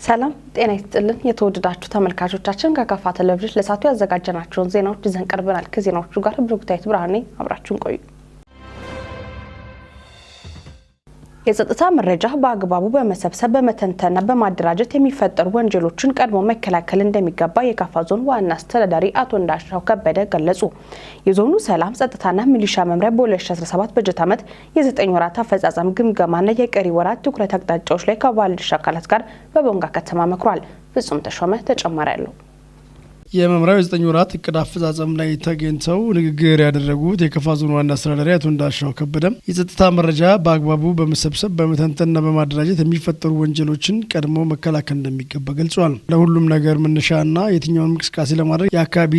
ሰላም ጤና ይስጥልን። የተወደዳችሁ ተመልካቾቻችን፣ ከካፋ ቴሌቪዥን ለሰዓቱ ያዘጋጀናቸውን ዜናዎች ይዘን ቀርበናል። ከዜናዎቹ ጋር ብሩክታዊት ብርሃኔ፣ አብራችሁን ቆዩ። የጸጥታ መረጃ በአግባቡ በመሰብሰብ፣ በመተንተንና በማደራጀት የሚፈጠሩ ወንጀሎችን ቀድሞ መከላከል እንደሚገባ የካፋ ዞን ዋና አስተዳዳሪ አቶ እንዳሻው ከበደ ገለጹ። የዞኑ ሰላም ጸጥታና ሚሊሻ መምሪያ በ2017 በጀት ዓመት የ9 ወራት አፈጻጸም ግምገማና የቀሪ ወራት ትኩረት አቅጣጫዎች ላይ ከባለድርሻ አካላት ጋር በቦንጋ ከተማ መክሯል። ፍጹም ተሾመ ተጨማሪ አለው። የመምሪያው የ9 ወራት እቅድ አፈጻጸም ላይ ተገኝተው ንግግር ያደረጉት የከፋ ዞን ዋና አስተዳዳሪ አቶ እንዳሻው ከበደም የጸጥታ መረጃ በአግባቡ በመሰብሰብ፣ በመተንተንና በማደራጀት የሚፈጠሩ ወንጀሎችን ቀድሞ መከላከል እንደሚገባ ገልጿል። ለሁሉም ነገር መነሻና የትኛውንም እንቅስቃሴ ለማድረግ የአካባቢ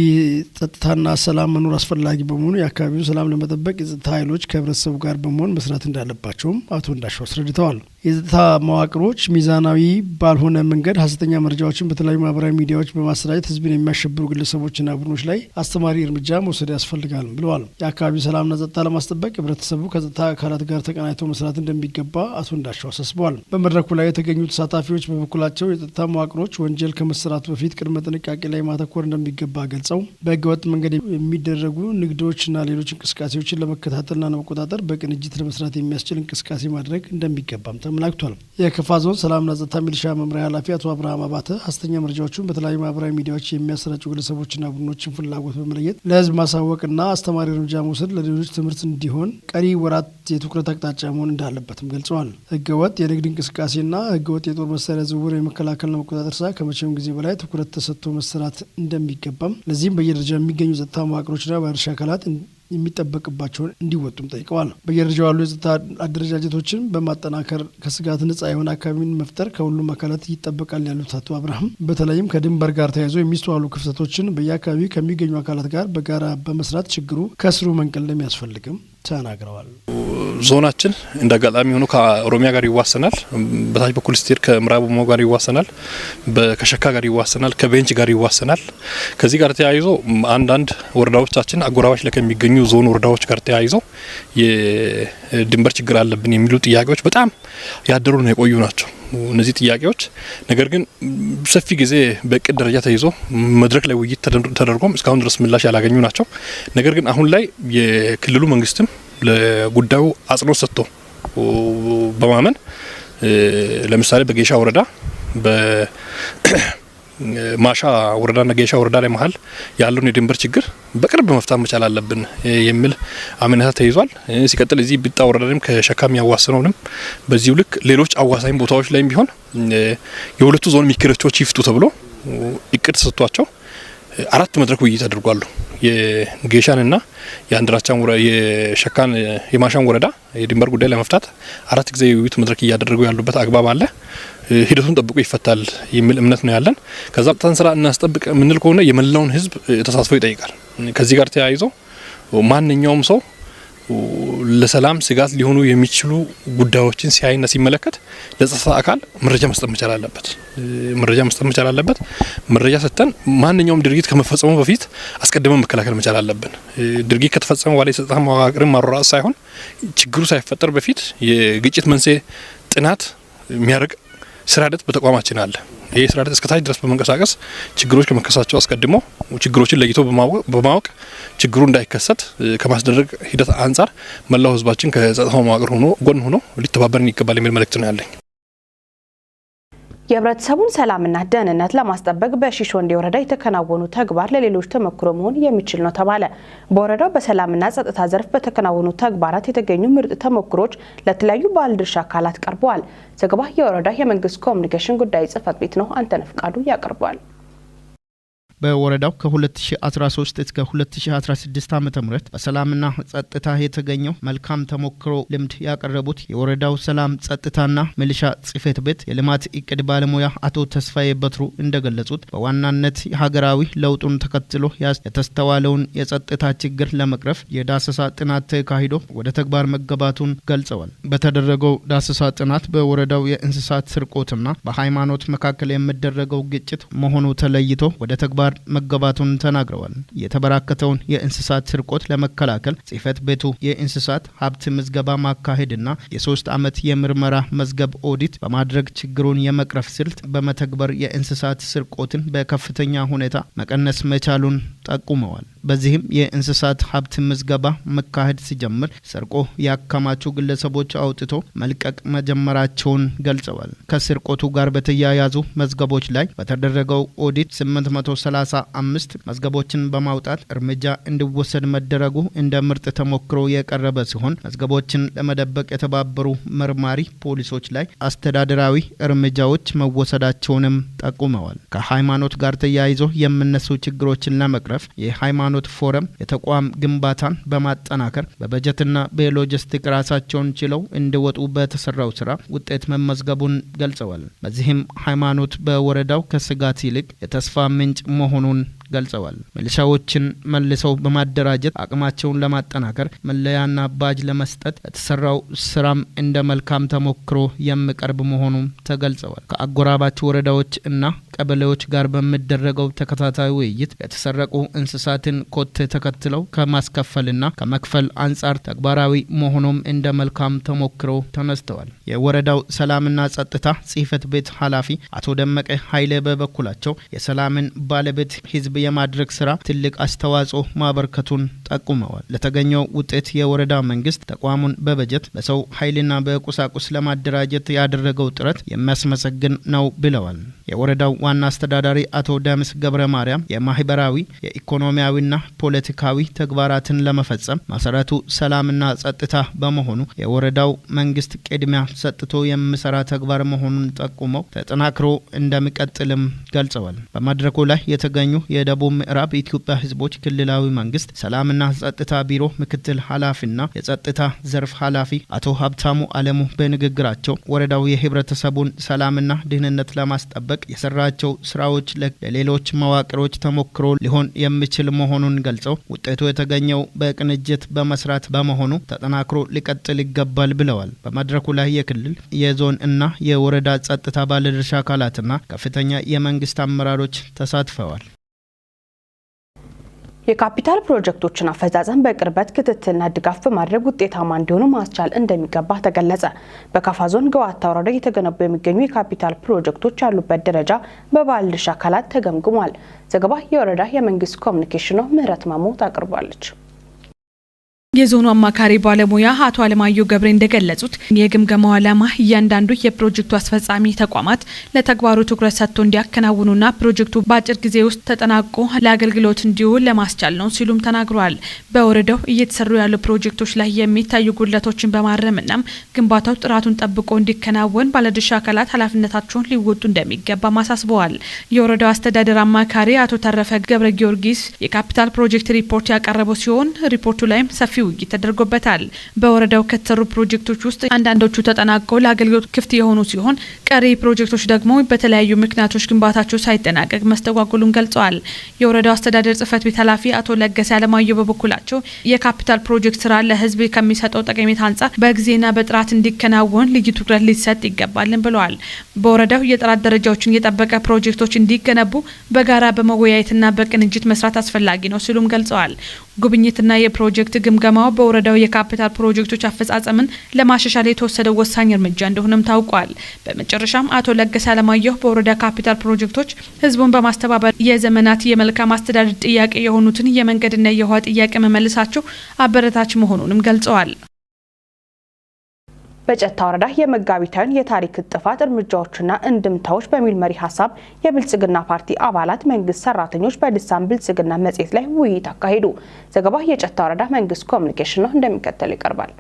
ጸጥታና ሰላም መኖር አስፈላጊ በመሆኑ የአካባቢውን ሰላም ለመጠበቅ የጸጥታ ኃይሎች ከህብረተሰቡ ጋር በመሆን መስራት እንዳለባቸውም አቶ እንዳሻው አስረድተዋል። የጸጥታ መዋቅሮች ሚዛናዊ ባልሆነ መንገድ ሀሰተኛ መረጃዎችን በተለያዩ ማህበራዊ ሚዲያዎች በማሰራጨት ህዝብን የሚያሸብሩ ግለሰቦችና ቡድኖች ላይ አስተማሪ እርምጃ መውሰድ ያስፈልጋል ብለዋል። የአካባቢው ሰላምና ጸጥታ ለማስጠበቅ ህብረተሰቡ ከጸጥታ አካላት ጋር ተቀናጅቶ መስራት እንደሚገባ አቶ እንዳሻው አሳስበዋል። በመድረኩ ላይ የተገኙ ተሳታፊዎች በበኩላቸው የጸጥታ መዋቅሮች ወንጀል ከመሰራቱ በፊት ቅድመ ጥንቃቄ ላይ ማተኮር እንደሚገባ ገልጸው፣ በህገወጥ መንገድ የሚደረጉ ንግዶችና ሌሎች እንቅስቃሴዎችን ለመከታተልና ለመቆጣጠር በቅንጅት ለመስራት የሚያስችል እንቅስቃሴ ማድረግ እንደሚገባም ተመላክቷል። የከፋ ዞን ሰላምና ጸጥታ ሚሊሻ መምሪያ ኃላፊ አቶ አብርሃም አባተ ሀሰተኛ መረጃዎችን በተለያዩ ማህበራዊ ሚዲያዎች የሚያሰራጩ ግለሰቦችና ቡድኖችን ፍላጎት በመለየት ለህዝብ ማሳወቅና አስተማሪ እርምጃ መውሰድ ለሌሎች ትምህርት እንዲሆን ቀሪ ወራት የትኩረት አቅጣጫ መሆን እንዳለበትም ገልጸዋል። ህገወጥ የንግድ እንቅስቃሴና ህገወጥ የጦር መሳሪያ ዝውውር የመከላከልና መቆጣጠር ስራ ከመቼውም ጊዜ በላይ ትኩረት ተሰጥቶ መሰራት እንደሚገባም፣ ለዚህም በየደረጃው የሚገኙ ጸጥታ መዋቅሮችና ባለድርሻ አካላት የሚጠበቅባቸውን እንዲወጡም ጠይቀዋል። በየደረጃው ያሉ የጸጥታ አደረጃጀቶችን በማጠናከር ከስጋት ነጻ የሆነ አካባቢን መፍጠር ከሁሉም አካላት ይጠበቃል ያሉት አቶ አብርሃም፣ በተለይም ከድንበር ጋር ተያይዞ የሚስተዋሉ ክፍተቶችን በየአካባቢው ከሚገኙ አካላት ጋር በጋራ በመስራት ችግሩ ከስሩ መንቀል እንደሚያስፈልግም ተናግረዋል። ዞናችን እንደ አጋጣሚ ሆኖ ከኦሮሚያ ጋር ይዋሰናል። በታች በኩል ስትሄድ ከምዕራብ ኦሞ ጋር ይዋሰናል፣ ከሸካ ጋር ይዋሰናል፣ ከቤንች ጋር ይዋሰናል። ከዚህ ጋር ተያይዞ አንዳንድ ወረዳዎቻችን አጎራባች ላይ ከሚገኙ ዞን ወረዳዎች ጋር ተያይዞ የድንበር ችግር አለብን የሚሉ ጥያቄዎች በጣም ያደሩ ነው የቆዩ ናቸው እነዚህ ጥያቄዎች። ነገር ግን ሰፊ ጊዜ በእቅድ ደረጃ ተይዞ መድረክ ላይ ውይይት ተደርጎም እስካሁን ድረስ ምላሽ ያላገኙ ናቸው። ነገር ግን አሁን ላይ የክልሉ መንግስትም ለጉዳዩ አጽንኦት ሰጥቶ በማመን፣ ለምሳሌ በጌሻ ወረዳ፣ በማሻ ወረዳና ጌሻ ወረዳ ላይ መሀል ያለውን የድንበር ችግር በቅርብ መፍታት መቻል አለብን የሚል አመኔታ ተይዟል። ሲቀጥል እዚህ ቢጣ ወረዳንም ከሸካ የሚያዋስነውንም በዚሁ ልክ ሌሎች አዋሳኝ ቦታዎች ላይም ቢሆን የሁለቱ ዞን ምክርቶች ይፍቱ ተብሎ እቅድ ተሰጥቷቸው አራት መድረክ ውይይት አድርጓሉ። የጌሻንና የአንድራቻን የሸካን የማሻን ወረዳ የድንበር ጉዳይ ለመፍታት አራት ጊዜ የውይይት መድረክ እያደረጉ ያሉበት አግባብ አለ። ሂደቱን ጠብቆ ይፈታል የሚል እምነት ነው ያለን። ከዛ ጸጥታን ስራ እናስጠብቅ የምንል ከሆነ የመላውን ሕዝብ ተሳትፎ ይጠይቃል። ከዚህ ጋር ተያይዞ ማንኛውም ሰው ለሰላም ስጋት ሊሆኑ የሚችሉ ጉዳዮችን ሲያይና ሲመለከት ለጸጥታ አካል መረጃ መስጠት መቻል አለበት። መረጃ መስጠት መቻል አለበት። መረጃ ሰጥተን ማንኛውም ድርጊት ከመፈጸሙ በፊት አስቀድመን መከላከል መቻል አለብን። ድርጊት ከተፈጸመ በኋላ የጸጥታ መዋቅርን ማሯሯጥ ሳይሆን ችግሩ ሳይፈጠር በፊት የግጭት መንስኤ ጥናት የሚያደርግ ስራ ሂደት በተቋማችን አለ። ይህ ስራ ሂደት እስከታች ድረስ በመንቀሳቀስ ችግሮች ከመከሰታቸው አስቀድሞ ችግሮችን ለይቶ በማወቅ ችግሩ እንዳይከሰት ከማስደረግ ሂደት አንጻር መላው ሕዝባችን ከጸጥታው መዋቅር ሆኖ ጎን ሆኖ ሊተባበርን ይገባል የሚል መልእክት ነው ያለኝ። የህብረተሰቡን ሰላምና ደህንነት ለማስጠበቅ በሺሾንዴ ወረዳ የተከናወኑ ተግባር ለሌሎች ተሞክሮ መሆን የሚችል ነው ተባለ። በወረዳው በሰላምና ጸጥታ ዘርፍ በተከናወኑ ተግባራት የተገኙ ምርጥ ተሞክሮች ለተለያዩ ባለድርሻ አካላት ቀርበዋል። ዘገባ የወረዳ የመንግስት ኮሚኒኬሽን ጉዳይ ጽህፈት ቤት ነው። አንተነህ ፍቃዱ ያቀርበዋል። በወረዳው ከ2013 እስከ 2016 ዓ ም በሰላምና ጸጥታ የተገኘው መልካም ተሞክሮ ልምድ ያቀረቡት የወረዳው ሰላም ጸጥታና ሚሊሻ ጽሕፈት ቤት የልማት እቅድ ባለሙያ አቶ ተስፋዬ በትሩ እንደገለጹት፣ በዋናነት ሀገራዊ ለውጡን ተከትሎ የተስተዋለውን የጸጥታ ችግር ለመቅረፍ የዳሰሳ ጥናት ተካሂዶ ወደ ተግባር መገባቱን ገልጸዋል። በተደረገው ዳሰሳ ጥናት በወረዳው የእንስሳት ስርቆትና በሃይማኖት መካከል የሚደረገው ግጭት መሆኑ ተለይቶ ወደ ተግባር ተግባር መገባቱን ተናግረዋል። የተበራከተውን የእንስሳት ስርቆት ለመከላከል ጽሕፈት ቤቱ የእንስሳት ሀብት ምዝገባ ማካሄድና የ3 ዓመት የምርመራ መዝገብ ኦዲት በማድረግ ችግሩን የመቅረፍ ስልት በመተግበር የእንስሳት ስርቆትን በከፍተኛ ሁኔታ መቀነስ መቻሉን ጠቁመዋል። በዚህም የእንስሳት ሀብት ምዝገባ መካሄድ ሲጀምር ሰርቆ ያከማቹ ግለሰቦች አውጥቶ መልቀቅ መጀመራቸውን ገልጸዋል። ከስርቆቱ ጋር በተያያዙ መዝገቦች ላይ በተደረገው ኦዲት 835 መዝገቦችን በማውጣት እርምጃ እንዲወሰድ መደረጉ እንደ ምርጥ ተሞክሮ የቀረበ ሲሆን፣ መዝገቦችን ለመደበቅ የተባበሩ መርማሪ ፖሊሶች ላይ አስተዳደራዊ እርምጃዎች መወሰዳቸውንም ጠቁመዋል። ከሃይማኖት ጋር ተያይዞ የሚነሱ ችግሮችን ለመቅረፍ የሃይማኖት ፎረም የተቋም ግንባታን በማጠናከር በበጀትና በሎጂስቲክ ራሳቸውን ችለው እንዲወጡ በተሰራው ስራ ውጤት መመዝገቡን ገልጸዋል። በዚህም ሃይማኖት በወረዳው ከስጋት ይልቅ የተስፋ ምንጭ መሆኑን ገልጸዋል። ሚሊሻዎችን መልሰው በማደራጀት አቅማቸውን ለማጠናከር መለያና ባጅ ለመስጠት የተሰራው ስራም እንደ መልካም ተሞክሮ የሚቀርብ መሆኑም ተገልጸዋል። ከአጎራባች ወረዳዎች እና ቀበሌዎች ጋር በሚደረገው ተከታታይ ውይይት የተሰረቁ እንስሳትን ኮቴ ተከትለው ከማስከፈልና ከመክፈል አንጻር ተግባራዊ መሆኑም እንደ መልካም ተሞክሮ ተነስተዋል። የወረዳው ሰላምና ጸጥታ ጽሕፈት ቤት ኃላፊ አቶ ደመቀ ኃይሌ በበኩላቸው የሰላምን ባለቤት ሕዝብ የማድረግ ስራ ትልቅ አስተዋጽኦ ማበርከቱን ጠቁመዋል። ለተገኘው ውጤት የወረዳ መንግስት ተቋሙን በበጀት፣ በሰው ኃይልና በቁሳቁስ ለማደራጀት ያደረገው ጥረት የሚያስመሰግን ነው ብለዋል። የወረዳው ዋና አስተዳዳሪ አቶ ደምስ ገብረ ማርያም የማህበራዊ፣ የኢኮኖሚያዊና ፖለቲካዊ ተግባራትን ለመፈጸም መሰረቱ ሰላምና ጸጥታ በመሆኑ የወረዳው መንግስት ቅድሚያ ሰጥቶ የሚሰራ ተግባር መሆኑን ጠቁመው ተጠናክሮ እንደሚቀጥልም ገልጸዋል። በመድረኩ ላይ የተገኙ የደቡብ ምዕራብ ኢትዮጵያ ሕዝቦች ክልላዊ መንግስት ሰላምና ጸጥታ ቢሮ ምክትል ኃላፊና የጸጥታ ዘርፍ ኃላፊ አቶ ሀብታሙ አለሙ በንግግራቸው ወረዳው የህብረተሰቡን ሰላምና ደህንነት ለማስጠበቅ የሰራቸው ስራዎች ለሌሎች መዋቅሮች ተሞክሮ ሊሆን የሚችል መሆኑን ገልጸው ውጤቱ የተገኘው በቅንጅት በመስራት በመሆኑ ተጠናክሮ ሊቀጥል ይገባል ብለዋል። በመድረኩ ላይ የክልል፣ የዞን እና የወረዳ ጸጥታ ባለድርሻ አካላትና ከፍተኛ የመንግስት አመራሮች ተሳትፈዋል። የካፒታል ፕሮጀክቶችን አፈጻጸም በቅርበት ክትትልና ድጋፍ በማድረግ ውጤታማ እንዲሆኑ ማስቻል እንደሚገባ ተገለጸ። በካፋ ዞን ገዋታ ወረዳ እየተገነቡ የሚገኙ የካፒታል ፕሮጀክቶች ያሉበት ደረጃ በባለድርሻ አካላት ተገምግሟል። ዘገባ የወረዳ የመንግስት ኮሚኒኬሽን ነው። ምህረት ማሞ ታቀርባለች። የዞኑ አማካሪ ባለሙያ አቶ አለማየሁ ገብሬ እንደገለጹት የግምገማው ዓላማ እያንዳንዱ የፕሮጀክቱ አስፈጻሚ ተቋማት ለተግባሩ ትኩረት ሰጥቶ እንዲያከናውኑና ፕሮጀክቱ በአጭር ጊዜ ውስጥ ተጠናቆ ለአገልግሎት እንዲውል ለማስቻል ነው ሲሉም ተናግረዋል። በወረዳው እየተሰሩ ያሉ ፕሮጀክቶች ላይ የሚታዩ ጉድለቶችን በማረምና ግንባታው ጥራቱን ጠብቆ እንዲከናወን ባለድርሻ አካላት ኃላፊነታቸውን ሊወጡ እንደሚገባም አሳስበዋል። የወረዳው አስተዳደር አማካሪ አቶ ተረፈ ገብረ ጊዮርጊስ የካፒታል ፕሮጀክት ሪፖርት ያቀረቡ ሲሆን ሪፖርቱ ላይም ሰፊ ውይይት ተደርጎበታል። በወረዳው ከተሰሩ ፕሮጀክቶች ውስጥ አንዳንዶቹ ተጠናቀው ለአገልግሎት ክፍት የሆኑ ሲሆን ቀሪ ፕሮጀክቶች ደግሞ በተለያዩ ምክንያቶች ግንባታቸው ሳይጠናቀቅ መስተጓጎሉን ገልጸዋል። የወረዳው አስተዳደር ጽሕፈት ቤት ኃላፊ አቶ ለገሰ አለማየሁ በበኩላቸው የካፒታል ፕሮጀክት ስራ ለሕዝብ ከሚሰጠው ጠቀሜታ አንጻር በጊዜና በጥራት እንዲከናወን ልዩ ትኩረት ሊሰጥ ይገባልን ብለዋል። በወረዳው የጥራት ደረጃዎችን የጠበቀ ፕሮጀክቶች እንዲገነቡ በጋራ በመወያየትና በቅንጅት መስራት አስፈላጊ ነው ሲሉም ገልጸዋል። ጉብኝትና የፕሮጀክት ግምገማው በወረዳው የካፒታል ፕሮጀክቶች አፈጻጸምን ለማሻሻል የተወሰደው ወሳኝ እርምጃ እንደሆነም ታውቋል። በመጨረሻም አቶ ለገሰ አለማየሁ በወረዳ ካፒታል ፕሮጀክቶች ህዝቡን በማስተባበር የዘመናት የመልካም አስተዳደር ጥያቄ የሆኑትን የመንገድና የውሃ ጥያቄ መመለሳቸው አበረታች መሆኑንም ገልጸዋል። በጨታ ወረዳ የመጋቢታዊን የታሪክ ጥፋት እርምጃዎችና እንድምታዎች በሚል መሪ ሀሳብ የብልጽግና ፓርቲ አባላት፣ መንግስት ሰራተኞች በልሳን ብልጽግና መጽሔት ላይ ውይይት አካሄዱ። ዘገባ የጨታ ወረዳ መንግስት ኮሚኒኬሽን ነው፣ እንደሚከተል ይቀርባል።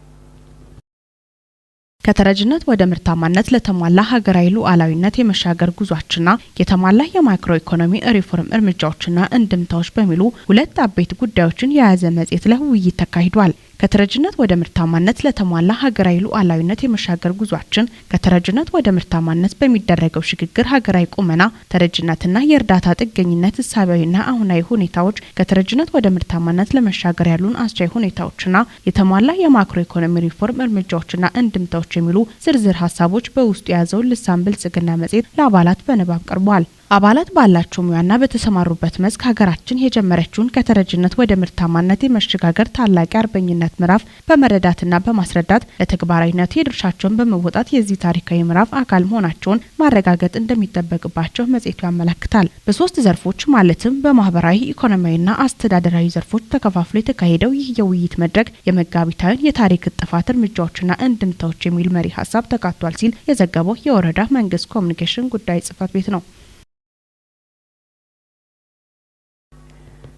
ከተረጅነት ወደ ምርታማነት ለተሟላ ሀገራዊ ሉዓላዊነት የመሻገር ጉዟችንና የተሟላ የማክሮ ኢኮኖሚ ሪፎርም እርምጃዎችና እንድምታዎች በሚሉ ሁለት አበይት ጉዳዮችን የያዘ መጽሔት ላይ ውይይት ተካሂዷል። ከተረጅነት ወደ ምርታማነት ለተሟላ ሀገራዊ ሉዓላዊነት የመሻገር ጉዟችን፣ ከተረጅነት ወደ ምርታማነት በሚደረገው ሽግግር ሀገራዊ ቁመና፣ ተረጅነትና የእርዳታ ጥገኝነት እሳቢያዊና አሁናዊ ሁኔታዎች፣ ከተረጅነት ወደ ምርታማነት ለመሻገር ያሉን አስቻይ ሁኔታዎችና የተሟላ የማክሮ ኢኮኖሚ ሪፎርም እርምጃዎችና እንድምታዎች የሚሉ ዝርዝር ሀሳቦች በውስጡ የያዘውን ልሳን ብልጽግና መጽሔት ለአባላት በንባብ ቀርቧል። አባላት ባላቸው ሙያና በተሰማሩበት መስክ ሀገራችን የጀመረችውን ከተረጅነት ወደ ምርታማነት የመሸጋገር ታላቅ የአርበኝነት ምዕራፍ በመረዳትና በማስረዳት ለተግባራዊነቱ የድርሻቸውን በመወጣት የዚህ ታሪካዊ ምዕራፍ አካል መሆናቸውን ማረጋገጥ እንደሚጠበቅባቸው መጽሔቱ ያመለክታል። በሶስት ዘርፎች ማለትም በማህበራዊ፣ ኢኮኖሚያዊና አስተዳደራዊ ዘርፎች ተከፋፍሎ የተካሄደው ይህ የውይይት መድረክ የመጋቢታዊን የታሪክ እጥፋት እርምጃዎችና እንድምታዎች የሚል መሪ ሀሳብ ተካቷል ሲል የዘገበው የወረዳ መንግስት ኮሚኒኬሽን ጉዳይ ጽሕፈት ቤት ነው።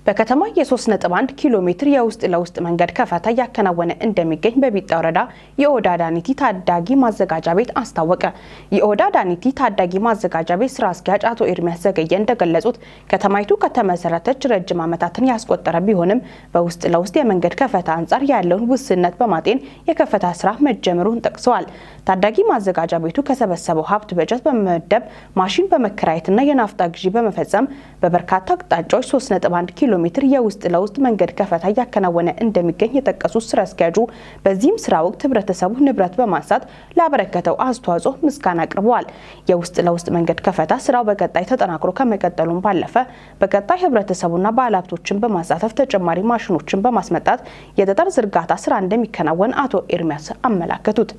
በከተማ የ3.1 ኪሎ ሜትር የውስጥ ለውስጥ መንገድ ከፈታ እያከናወነ እንደሚገኝ በቢጣ ወረዳ የኦዳ ዳኒቲ ታዳጊ ማዘጋጃ ቤት አስታወቀ። የኦዳ ዳኒቲ ታዳጊ ማዘጋጃ ቤት ስራ አስኪያጅ አቶ ኤርሚያስ ዘገየ እንደገለጹት ከተማይቱ ከተመሰረተች ረጅም ዓመታትን ያስቆጠረ ቢሆንም በውስጥ ለውስጥ የመንገድ ከፈታ አንጻር ያለውን ውስንነት በማጤን የከፈታ ስራ መጀመሩን ጠቅሰዋል። ታዳጊ ማዘጋጃ ቤቱ ከሰበሰበው ሀብት በጀት በመመደብ ማሽን በመከራየትና የናፍጣ ግዢ በመፈጸም በበርካታ አቅጣጫዎች 3.1 ኪሎ ሜትር የውስጥ ለውስጥ መንገድ ከፈታ እያከናወነ እንደሚገኝ የጠቀሱት ስራ አስኪያጁ በዚህም ስራ ወቅት ህብረተሰቡ ንብረት በማንሳት ላበረከተው አስተዋጽኦ ምስጋና አቅርበዋል። የውስጥ ለውስጥ መንገድ ከፈታ ስራው በቀጣይ ተጠናክሮ ከመቀጠሉም ባለፈ በቀጣይ ህብረተሰቡና ባለሀብቶችን በማሳተፍ ተጨማሪ ማሽኖችን በማስመጣት የጠጠር ዝርጋታ ስራ እንደሚከናወን አቶ ኤርሚያስ አመላከቱት።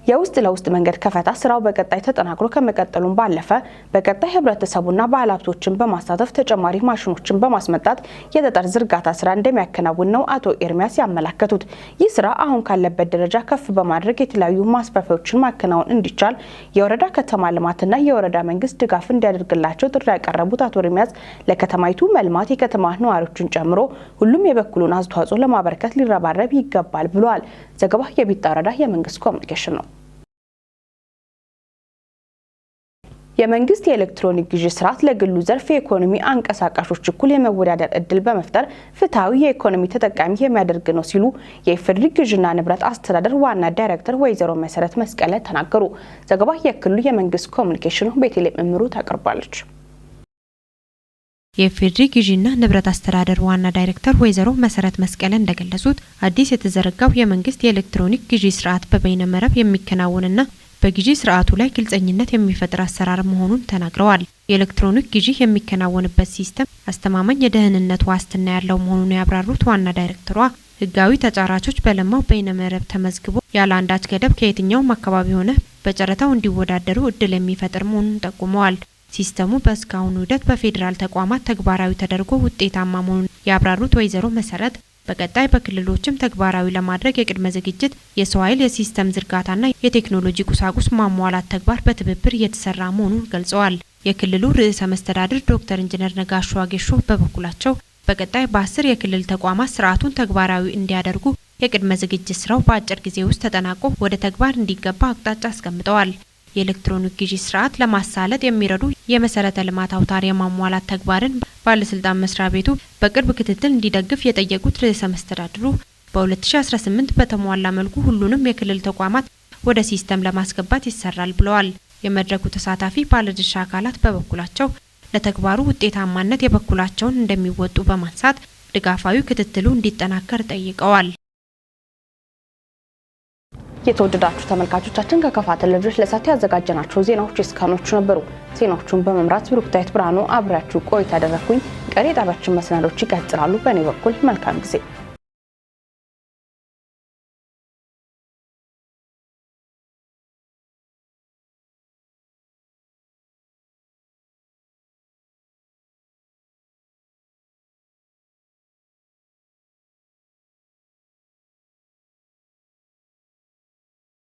የውስጥ ለውስጥ መንገድ ከፈታ ስራው በቀጣይ ተጠናክሮ ከመቀጠሉም ባለፈ በቀጣይ ህብረተሰቡና ባለሀብቶችን በማሳተፍ ተጨማሪ ማሽኖችን በማስመጣት የጠጠር ዝርጋታ ስራ እንደሚያከናውን ነው አቶ ኤርሚያስ ያመላከቱት። ይህ ስራ አሁን ካለበት ደረጃ ከፍ በማድረግ የተለያዩ ማስፋፊያዎችን ማከናወን እንዲቻል የወረዳ ከተማ ልማትና የወረዳ መንግስት ድጋፍ እንዲያደርግላቸው ጥሪ ያቀረቡት አቶ ኤርሚያስ ለከተማይቱ መልማት የከተማ ነዋሪዎችን ጨምሮ ሁሉም የበኩሉን አስተዋጽኦ ለማበረከት ሊረባረብ ይገባል ብለዋል። ዘገባ የቢጣ ወረዳ የመንግስት ኮሚኒኬሽን ነው። የመንግስት የኤሌክትሮኒክ ግዢ ስርዓት ለግሉ ዘርፍ የኢኮኖሚ አንቀሳቃሾች እኩል የመወዳደር እድል በመፍጠር ፍትሐዊ የኢኮኖሚ ተጠቃሚ የሚያደርግ ነው ሲሉ የኢፌዴሪ ግዢና ንብረት አስተዳደር ዋና ዳይሬክተር ወይዘሮ መሰረት መስቀለ ተናገሩ። ዘገባ የክልሉ የመንግስት ኮሚኒኬሽኑ ቤተልሔም እምሩ ታቀርባለች። የኢፌዴሪ ግዢና ንብረት አስተዳደር ዋና ዳይሬክተር ወይዘሮ መሰረት መስቀለ እንደገለጹት አዲስ የተዘረጋው የመንግስት የኤሌክትሮኒክ ግዢ ስርዓት በበይነ መረብ የሚከናወንና በግዢ ስርዓቱ ላይ ግልጸኝነት የሚፈጥር አሰራር መሆኑን ተናግረዋል። የኤሌክትሮኒክ ግዢ የሚከናወንበት ሲስተም አስተማማኝ የደህንነት ዋስትና ያለው መሆኑን ያብራሩት ዋና ዳይሬክተሯ ህጋዊ ተጫራቾች በለማው በይነ መረብ ተመዝግቦ ያለ አንዳች ገደብ ከየትኛውም አካባቢ ሆነ በጨረታው እንዲወዳደሩ እድል የሚፈጥር መሆኑን ጠቁመዋል። ሲስተሙ በእስካሁኑ ሂደት በፌዴራል ተቋማት ተግባራዊ ተደርጎ ውጤታማ መሆኑን ያብራሩት ወይዘሮ መሰረት በቀጣይ በክልሎችም ተግባራዊ ለማድረግ የቅድመ ዝግጅት፣ የሰው ኃይል፣ የሲስተም ዝርጋታና የቴክኖሎጂ ቁሳቁስ ማሟላት ተግባር በትብብር እየተሰራ መሆኑን ገልጸዋል። የክልሉ ርዕሰ መስተዳድር ዶክተር ኢንጂነር ነጋሽ ዋጌሾ በበኩላቸው በቀጣይ በ10 የክልል ተቋማት ስርዓቱን ተግባራዊ እንዲያደርጉ የቅድመ ዝግጅት ስራው በአጭር ጊዜ ውስጥ ተጠናቆ ወደ ተግባር እንዲገባ አቅጣጫ አስቀምጠዋል። የኤሌክትሮኒክ ግዢ ስርዓት ለማሳለጥ የሚረዱ የመሰረተ ልማት አውታር የማሟላት ተግባርን ባለስልጣን መስሪያ ቤቱ በቅርብ ክትትል እንዲደግፍ የጠየቁት ርዕሰ መስተዳድሩ በ2018 በተሟላ መልኩ ሁሉንም የክልል ተቋማት ወደ ሲስተም ለማስገባት ይሰራል ብለዋል። የመድረኩ ተሳታፊ ባለድርሻ አካላት በበኩላቸው ለተግባሩ ውጤታማነት የበኩላቸውን እንደሚወጡ በማንሳት ድጋፋዊ ክትትሉ እንዲጠናከር ጠይቀዋል። የተወደዳችሁ ተመልካቾቻችን ከከፋ ቴሌቪዥን ለሰዓቱ ያዘጋጀናቸው ዜናዎች እስካሁኖቹ ነበሩ። ዜናዎቹን በመምራት ብሩክታይት ብርሃኑ አብሬያችሁ ቆይታ ያደረኩኝ። ቀሪ የጣቢያችን መሰናዶች ይቀጥላሉ። በእኔ በኩል መልካም ጊዜ።